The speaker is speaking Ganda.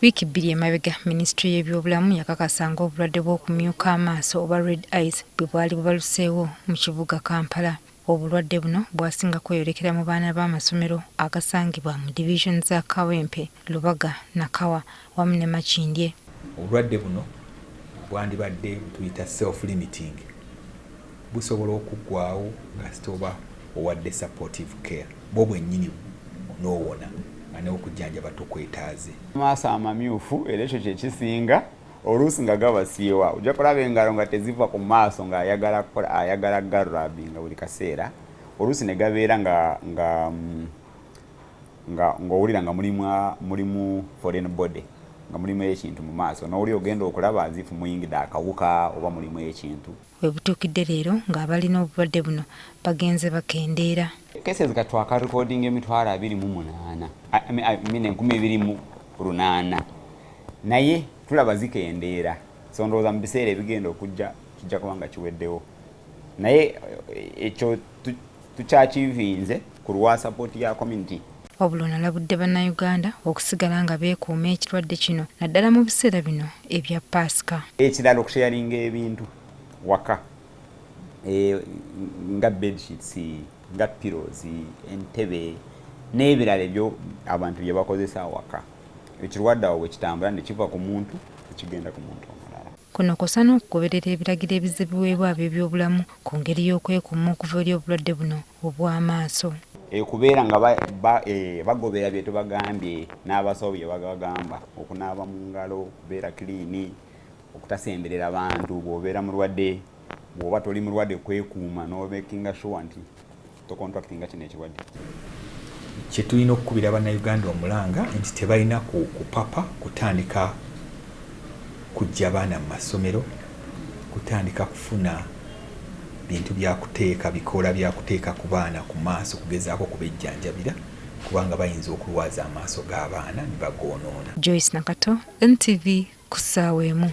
Wiiki 2 emabega, minisitule y'ebyobulamu yakakasa ng'obulwadde bw'okumyuka amaaso oba red eyes bwe bwali bubaluseewo mu kibuga Kampala. Obulwadde buno bwasinga kweyolekera mu baana b'amasomero agasangibwa mu division za Kawempe, Lubaga, Nakawa wamu ne Makindye. Obulwadde buno bwandibadde tuyita self limiting, busobola okuggwawo kasita oba owadde supportive care bwo bwennyini n'owona nga n'okujjanjaba tokwetaaze. Amaaso amamyufu, era ekyo kyekisinga oluusi nga gabasiiwa. Ojja kulaba engalo nga teziva ku maaso, nga ayagala kukola, ayagala garubbinga buli kaseera. Oluusi ne gabeera nga nga nga ng'owulira nga mulimu foreign body, nga mulimu ekintu mu maaso, n'oli ogenda okulaba as if muyingidde akawuka oba mulimu ekintu. We butuukidde leero ng'abalina obulwadde buno bagenze bakendeera. Cases kati twakarecordinga 28,000, I mean 2800, naye tulaba zikendeera. So ndowooza mu biseera ebigenda okujja kijja kuba nga kiweddewo, naye ekyo tukyakivinze ku lwa support ya community. Wabula ono alabudde Bannayuganda okusigala nga beekuuma ekirwadde kino, naddala mu biseera bino ebya Paasika. Ekirala, okusharinga ebintu waka, nga bedsheets, nga pillows, entebe n'ebirala ebyo abantu bye bakozesa awaka. Ekirwadde awo bwe kitambula ne kiva ku muntu ekigenda ku muntu omulala. Kuno kw'ossa n'okugoberera ebiragiro ebizze biweebwa ab'ebyobulamu ku ngeri y'okwekuuma okuva eri obulwadde buno obw'amaaso. Kubeera nga bagobera bye tubagambye n'abasawo bye babagamba: okunaaba mu ngalo, okubeera clean, okutasemberera bantu bw'obeera mulwadde, bw'oba toli mulwadde kwekuuma n'omakinga sure nti tocontractinga kino ekirwadde. Kye tulina okukubira Bannayuganda omulanga nti tebalina kupapa kutandika kujja baana mu masomero, kutandika kufuna bintu byakuteeka, bikoola byakuteeka ku baana ku maaso, kugezaako kubejjanjabira, kubanga bayinza okulwaza amaaso g'abaana ne bagoonoona. Joyce Nakato, NTV, ku ssaawa 1.